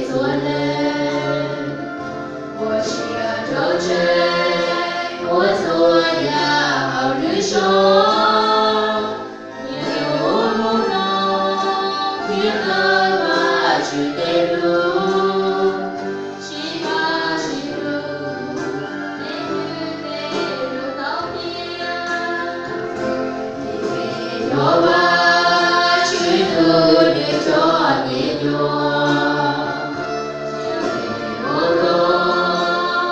txhua leej, ua siab rau tseeb ua txhua yam hauv lub zos. Niaj hnub no thiab qw Vajtswv tej lus, sib pab sib hlub, leej twg tej lus tau tiag. Vim peb yog Vajtswv tus, nws tso tiav nyuag, ua koj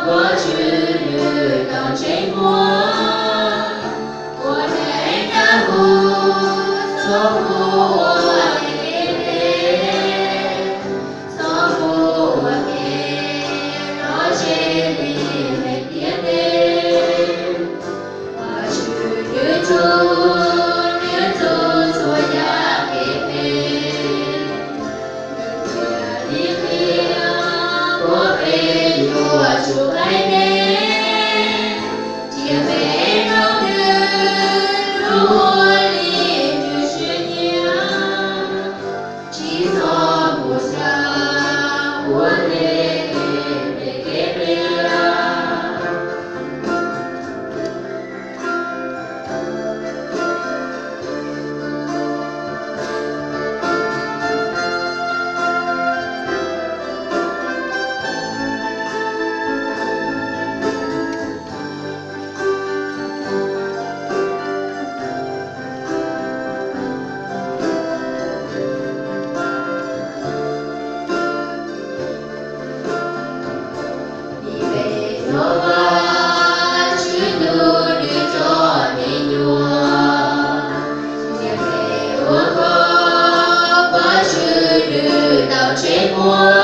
Vajtswv nws tau ntsej muag, ua neej nyob hu txhob hu ua kev phem, txhob hu ua kev lom zem li neeg ntiaj teb. Vajtswv nws ntxub, nws ntxub txhua yam kev phem, nws thiaj li qhia kom peb yuav tsum qaij ntev, cia peb nrog nws hlub ua li nws siab nyiam. Tsis txhob mus xyav ua tej kev phem pliag. Vim peb yog Vajtswv tus, nws tso tiav nyuag, cia peb ua koj Vajtswv nws tau ntsej muag,